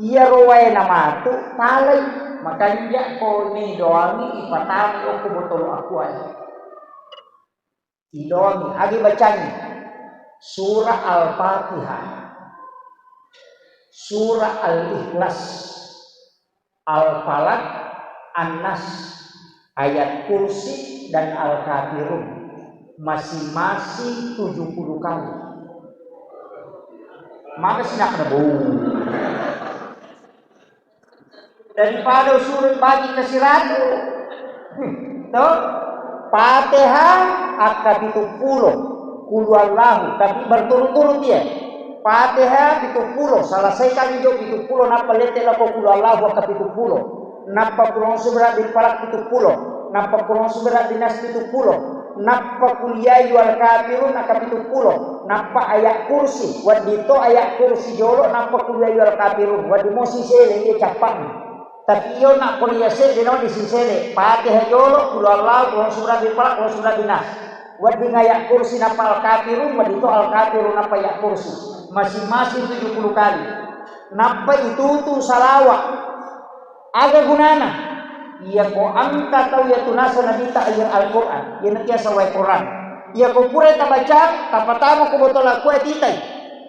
Iyaro waena matu, talai. Makanja ko ni doangi ipatama okko botolo aquae. Idoangi, agi bacangi. Surah Al-Fatihah. Surah Al-Ikhlas. Al-Falaq, An-Nas, Ayat Kursi, dan Al-Kafirun. Masing-masing tujuh puluh kali. Maka sinak na bau. Daripada usureng bagi ke siratu. Hmm, to? Fatihah akka pitung pulo, Qul Huwallahu, tapi berturut-turut dia. Fatihah pitung pulo, selesaikan ijo pitung pulo, nappa lette lako Qul Huwallahu akka pitung pulo, nappa Qul A'udzu Birabbil Falaq pitung pulo, nappa Qul A'udzu Birabbin Nas pitung pulo, nappa Qul Ya Ayyuhal Kafirun akka pitung pulo, nappa Ayat Kursi, wedding to Ayat Kursi jolo, nappa Qul Ya Ayyuhal Kafirun, wedding mo sisele iya cappa'na. Tapi iyo na kuliah sedde no di sisele, Fatihah jolo, Qul Huwallahu, Qul A'udzu Birabbil Falaq, Qul A'udzu Birabbin Nas. Wedding Ayat Kursi nappa Al-Kafirun, wedding to Al-Kafirun nappa Ayat Kursi. Masing-masing tujuh puluh kali. Nappa itutu salawa. Aga gunana? Iya ko engka tau iya tunasa Nabitta, iya Al-Quran, iya natiasa wae Quran. Iya ko pura tabaca, tapatama ko botol aquae titai.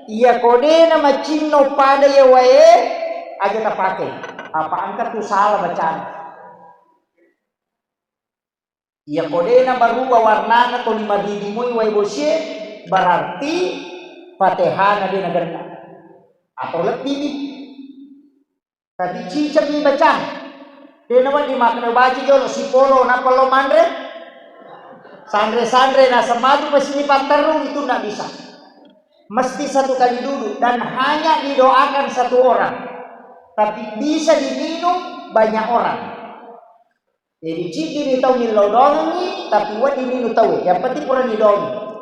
Iya ko de namacinno pada iya wae, aja tapake. Apa engka tu salah bacana. Iya ko de nabaruba warnana toli madidimoi wae bosie, berarti Fatihana de nagenna. Atau lebbi ni. Tapi ciceng mi bacang. De nawedding makkeda baca jolo sipolo nappa lo manre. Sanre-sanre naseng matu pasti patterru itu ndak bisa. Mesti satu kali duduk dan hanya didoakan satu orang. Tapi bisa diminum banyak orang. Jadi ciki ni tau millau dongengi, tapi wedding minum tau. Yang penting pura ni dongi.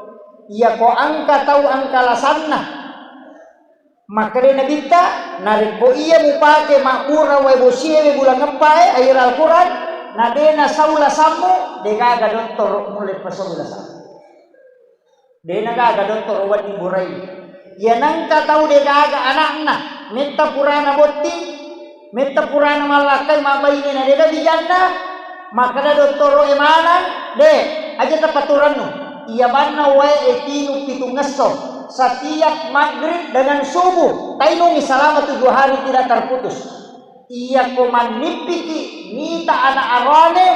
Iya ko engka tau engka lasanna. Makkeda Nabitta, narekko iya mupake mabbura wae bosie, wae bulang eppae, air Al-Quran, na de nasau lasammu, de gaga dottoro mulle pasau lasammu. De nagaga dottoro wedding burai. Iya nengka tau de gaga anakna, metta purana botting, metta purana mallakkai mabbaine na de gaga bijanna, makkeda dottoro e maneng, de, aja tapaturannu. Iya banna wae e tinung pitungngesso, setiap maghrib dengan subuh, tainungi selama tujuh hari tidak terputus. Iyako mannippiki mita ana aroane,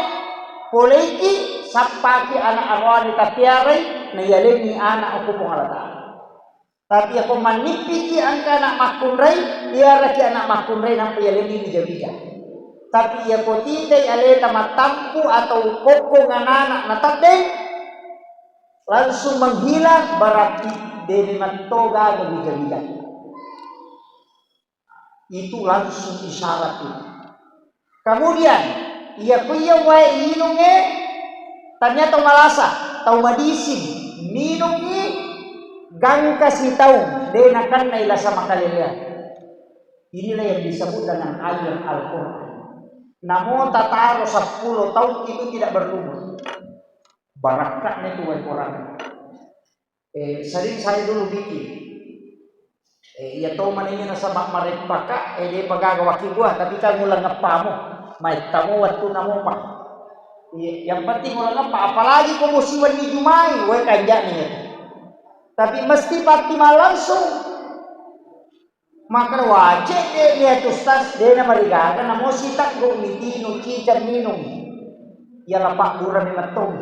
poleiki, sappaki ana aroane tapiarai, naiyalengngi ana okko Puang Allah Ta'ala. Tapi iyako mannippiki engka ana makkunrai, piaraki ana makkunrai, nampa yalengngi bija-bija. Tapi iyako titai aleta mattampu atau kokkong anana nateddeng, langsung menghilang, berarti de memang to gaga bija-bija. Itu langsung isyarat itu. Kemudian, iya kuya wae inungnge, tania tau malasa, tau madising, minungngi, gangka sitaung, de nakennai lasa makalelean. Inilah yang disebut dengan air Al-Quran. Namo tataro sepuluh tahun itu tidak berlumut. Barakka'na itu wae Quran. Eh, sering saya dulu bikin. Eh, iya to manengngi nasaba mareppaka, eh, depa gaga wakkibua, tapi kan uleng eppamu, maettamu wettunna mopa. Iya, yang penting uleng eppa, apalagi ko musi wenni Jumai, weh, kanjani itu. Tapi mesti patti mallangsung. Makkeda, "Wah, cedde' ni atu, Ustaz, de' namarigaga, namo siteggu' mi tinu, ciceng minung." Iya, lapa'bureng mettong.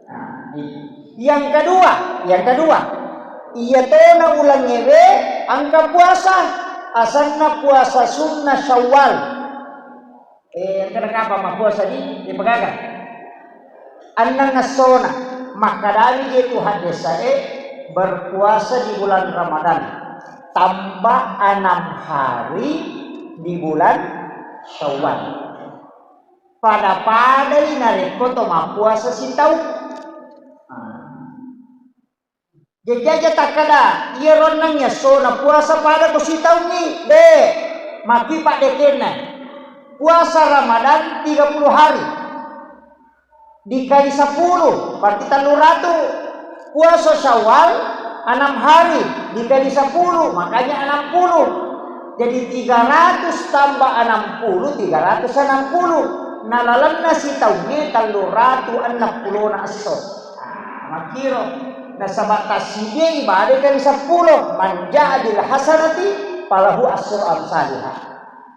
Nah, itu. Yang kedua, yang kedua, iya tona ulengngewe engka puasa, asenna puasa sunna Syawal. Eh, engka kapang mappuasa di, di pagaga? Enneng essona, makkedami je tu haddesae, berpuasa di bulan Ramadan tambah enam hari di bulan Syawal. Pada-padai narekko to mappuasa sitaung. Nah. Jaji aja takkeda, iyaro enneng essona puasa pada ko sitaungngi. De', makki paddekenna. Puasa Ramadan tiga puluh hari dikali sepuluh, berarti tellu ratu. Puasa Syawal enam hari dikali sepuluh, makanya enam puluh. Jadi tiga ratus tambah enam puluh, tiga ratus enam puluh. Nalalenna sitaungnge tellu ratu enneng pulona esso. Ah, makkiro. Nasaba tassidia ibadah kali seppulo, man ja'a bil hasanati falahu asyru amsaliha.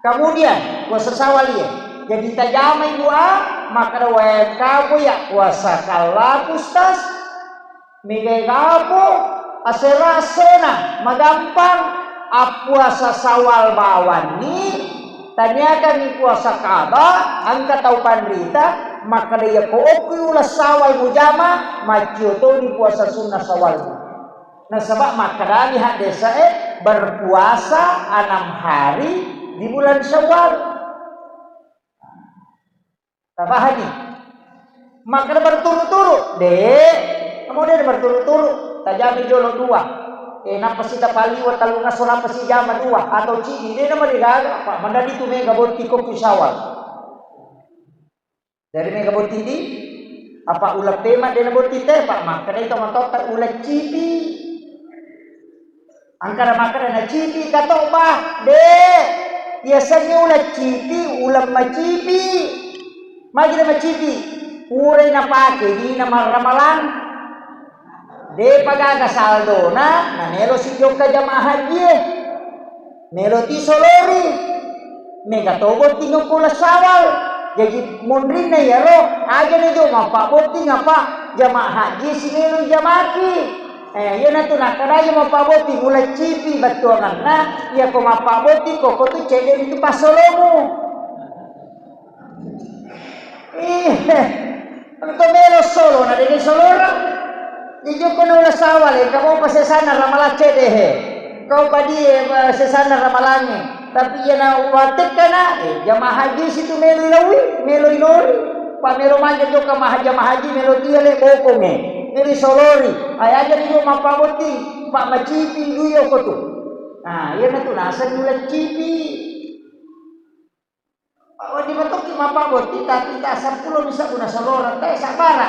Kemudian puasa Syawal iya. Jadi tajamai doa, makkeda, "Wae engkapo ya puasa kallaku, Ustaz." Mega gapo asera essona, magampang, appuasa Syawal bawanni, taniakangngi puasa qada, engka tau panrita makkeda, "Iya ko okki uleng Syawal mujama, maccio toni puasa sunna Syawal." Nasaba makkedani haddesae, berpuasa enam hari di bulan Syawal. Tapahani? Makkeda berturu-turu? De'. Namo de' berturu-turu. Tajama jolo dua. Eh, nappa sitapaliwa tellungesso, nappa sijama dua atau cidi, de' namarigaga, apa' mandadi tu mega botting ko ku Syawal. Jadi mega botting di, apa' uleng pema de' nabotting te, apa' makkedai tomatoatta uleng cipi. Engkana makkeda nacipi ka to, bah, de'. Yasengnge uleng cipi, uleng macipi. Magi na macipi? Purai napake dina marramalang. De'pa gaga saldona, namelo si jokka jamaah hajie. Melo ti solori. Mega to botting ko uleng Syawal. Jaji monrinna iyaro, aja na jo mappabotting apa' jamaah haji si melo jamaki. Eh, iyanatu nakkedai mappabotting uleng cipi bettuanganna, iyako mappabotting ko, ko tu cedde' ritu passolomu. Ih, engka melo solo na de' solora. Di jokko na uleng Syawal, engka mopa sesanna ramalang cedde' he. Engka mopa die, eh, sesanna ramalangnge. Tapi iyana wattekkana, eh, jamaah haji situ melo ilaui, melo ilori. Pa' melo manja jokka maha-, jamaah haji, melo tiale bokongnge. Melo isolori. Ai aja ni mappabotting, pa' macipi dui okko tu. Nah, iyanatu naseng uleng cipi. Wedding matokki mappabotting, tapi ta seppulo bisa guna solora, te sabbara.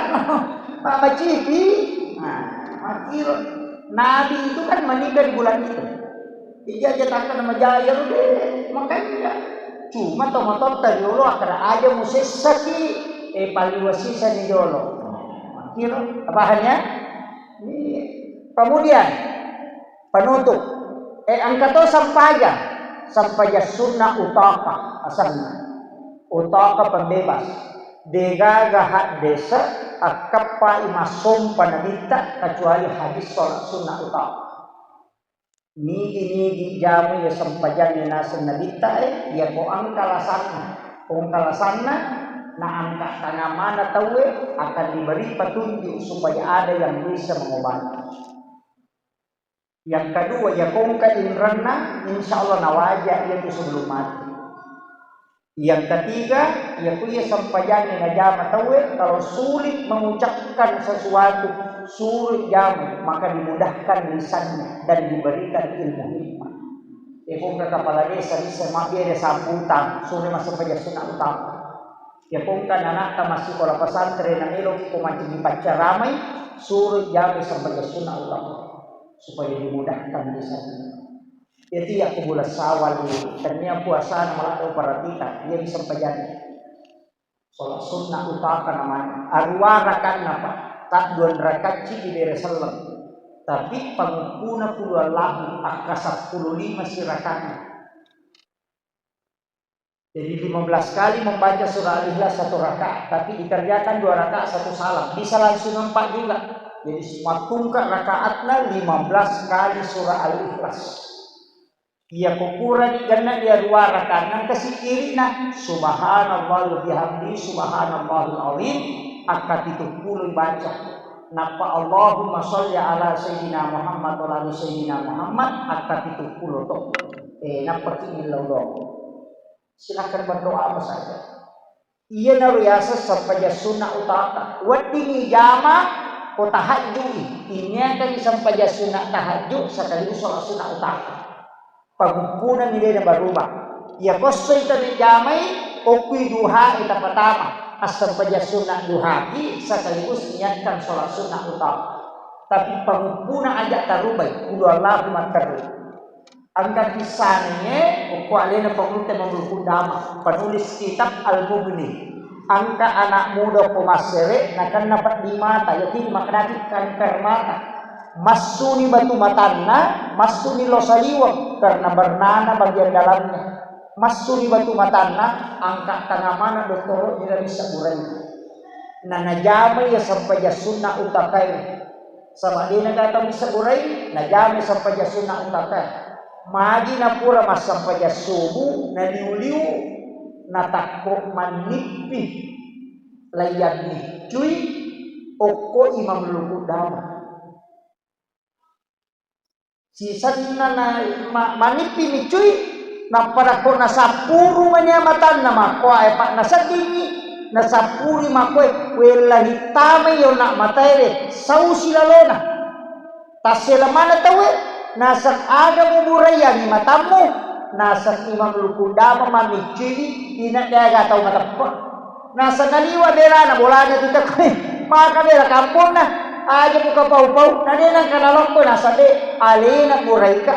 Mabbacipi. Nah, makkiro. Nabi itu kan meninggal di bulan itu. Ija aja takkan majaya lu deh, makanya. Cuma tomatoatta riolo, akkeda aja musessaki, eh, paliwasisani jolo. Makkiro, paham ya? Iya. Kemudian, penutup. Eh, engka to sempajang, sempajang sunna utaka asenna. Utaka pembebas. Degaga haddese akkeppai massompa nabitta kecuali hadis sholat sunna utaka. Nigi-nigi jamu iya sempajangnge naseng nabitta, eh, iyako engka lasanna. Ko engka lasanna, naangka tangang mana tauwe, akan diberi petunjuk supaya ada yang bisa mengobati. Yang kedua, iya ko engka inrenna, insya Allah nawaja iya tu sebelum mati. Yang ketiga, iya ku iya sempajangnge najama tauwe, kalau sulit mengucapkan sesuatu, suruh jamu, maka dimudahkan lisannya dan diberikan ilmu hikmah. Iya ko engka kepala desa bisa mabbere sambutan, suruh masuk ke sunat utama. Iya ko engka nanatta massikola pesantren, na eloki ko mancing dipaccaramai, suruh jamu sampai sunat utama. Supaya dimudahkan lisannya. Jadi iya ko bulan Syawal ini, tennia puasana maladde uparatita, iya disempajanna. Sholat sunnah utaka namanya. Aruwa rakaatna, Pak. Tadduan rakaat ci dibere selleng. Tapi panguppuna qul huwallahu akka seppulo lima si rakaatna. Jadi lima belas kali membaca surah Al-Ikhlas satu rakaat, tapi dikerjakan dua rakaat satu salam. Bisa langsung empat juga. Jadi mattungka rakaatna lima belas kali surah Al-Ikhlas. Iya ko purani genna iya ruwa rakaat, engka sikkiri'na, subhanallah wa bihamdi, subhanallahul azim, akka pitu pulo baca. Nappa Allahumma sholli ala sayyidina Muhammad wa ala ali sayyidina Muhammad, akka pitu pulo to. Eh, nappa ki millau doang. Silakan berdoa apa saja. Iyanaro yaseng sempajang sunnah utaka. Weddingngi jama ko tahajju'i. Iniakangngi sempajang sunnah tahajju sekaligus sholat sunnah utaka. Paguppunami de nabarubah. Iya ko essoi tani jamai, okkui duha tapatama. Assempajang sunnah duhaki sekaligus niatkan sholat sunnah utaka. Tapi paguppuna aja tarubai, qul huwallahu matteru. Engka kissanengnge, okko alena pangulutta Imam Ibnu Qudamah, penulis kitab Al-Mughni. Engka anak muda ko massere, nakenna peddi mata, yakini makkedaki kanker mata. Massuni batu matanna, massuni lo saliweng, karena bernana bagian dalamnya. Massuni batu matanna, angka tengah mana dottoro, tidak bisa burai. Na najamai iya sempajang sunnah utakae. Saba de naga tau misseng burai, najamai sempajang sunnah utakae. Magi napura massempajang subuh, naliu-liu, natakko mannippi, laiyanniccui, okko Imam Ibnu Qudamah. Sisenna na ma-, manippi miccui, nappa nakko nasappuru mania matanna makkoae, pa naseddingngi, nasappuri makkoe, wella hittamai yona mataewe, sau silalona. Tassela mana tauwe, naseng aga muburaiangi matammu, naseng Imam Ibnu Qudamah mamiccuiwi, inadde aga tau mateppe. Naseng naliwa berana bolana tu takkoe, maka bela kamponna, aja muka pau-pau, na de nengka nalokko naseng de, alena buraika.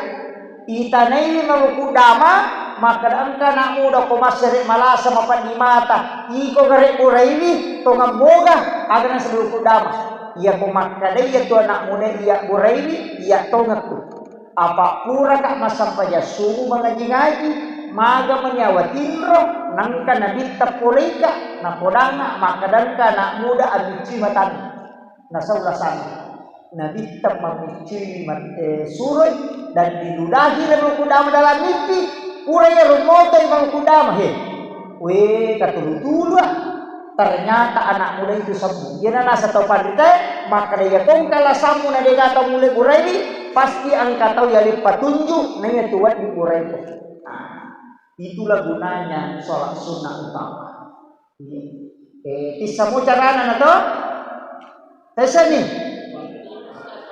Itanaiwi Imam Ibnu Qudamah, makkeda engka anak muda ko massere malasa mapeddi mata, iko gare buraiwi, tongeng moga, aga naseng Ibnu Qudamah. Iya ko makkeda iya tu anak muda iya buraiwi, iya tongekku. Apa puraka massempajang subuh mangaji-ngaji, maga mani awa tinro, nengka nabitta poleika, napodangnga, makkeda engka anak muda amicci matanna. Nasau lasanna. Nabitta mamicci mat-, eh, suroi, dan diludahi Imam Ibnu Qudamah dalam mimpi, pura iya rumoto Imam Ibnu Qudamah, he. We, katulu-tulu, ah. Ternyata anak muda itu sembuh. Iyana naseng tau panritae, makkeda iya ko engka lasammu na de gaga tau mulle buraiwi, pasti engka tau yaleng patunju, na iya tu wedding buraiku. Nah, itulah gunanya sholat sunnah utama. Iya. Eh, tissamo carana na to? Taissani?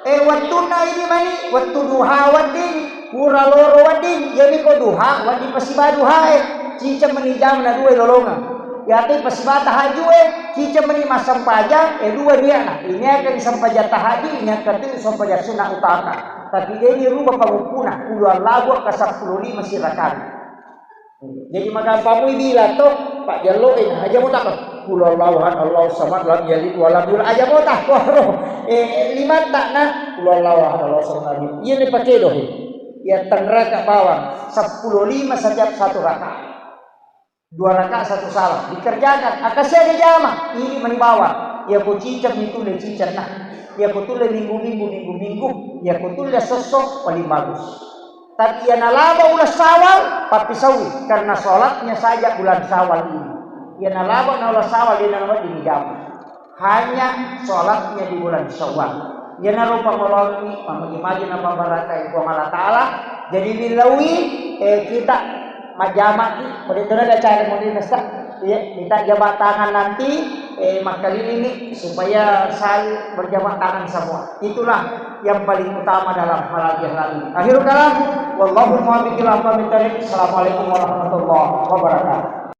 Eh, wettunna idi mani, wettu duha wedding, pura loro wedding, iyami ko duha, wedding pasiba duhae, ciceng meni jam na dua lolongeng. Iyatu pasiba tahajju'e, ciceng meni massempajang, eh, dua niatna. Iniakeng sempajang tahajju, iniakeng tu sempajang sunnah utama. Tapi deni ruba panguppuna, qul huwallahu ka seppulo lima sirakana. Jadi magampamui bilang to, Pak Jallo, eh, aja mo tak, qul huwallahu ahad, Allahu samad, lam yalid wa lam yulad, aja mo tak, wah, eh, lima tak na, qul huwallahu ahad, Allahu samad, lam yalid. Iya ni pakai doh, ya tenraka bawang, seppulo lima setiap satu rakaat. Dua rakaat satu salam, dikerjakan, akasiaga jama, ini mani bawang, ya ko ciceng itu le ciceng nah, ya ko tulle minggu-minggu, minggu-minggu, ya ko tulle sosso, paling bagus. Tapi iya nalaba uleng Syawal, pappisaui, karena sholatnya saja bulan Syawal ini. Iya nalaba na uleng Syawal, dia nalaba di jama. Hanya sholatnya di bulan Syawal. Iyanaro pangoloangngi, pamagi-magi napabarakai Puang Allah Ta'ala. Jadi lillaui, eh, kita majjamaki, pada itu ada cara mau dinesa. Iya, kita jabat tangan nanti, eh, makkelilingi supaya saling berjabat tangan semua. Itulah yang paling utama dalam halal bihalal ini. Akhirul kalam, wallahul muwaffiq ila aqwamit thariq. Assalamualaikum warahmatullahi wabarakatuh.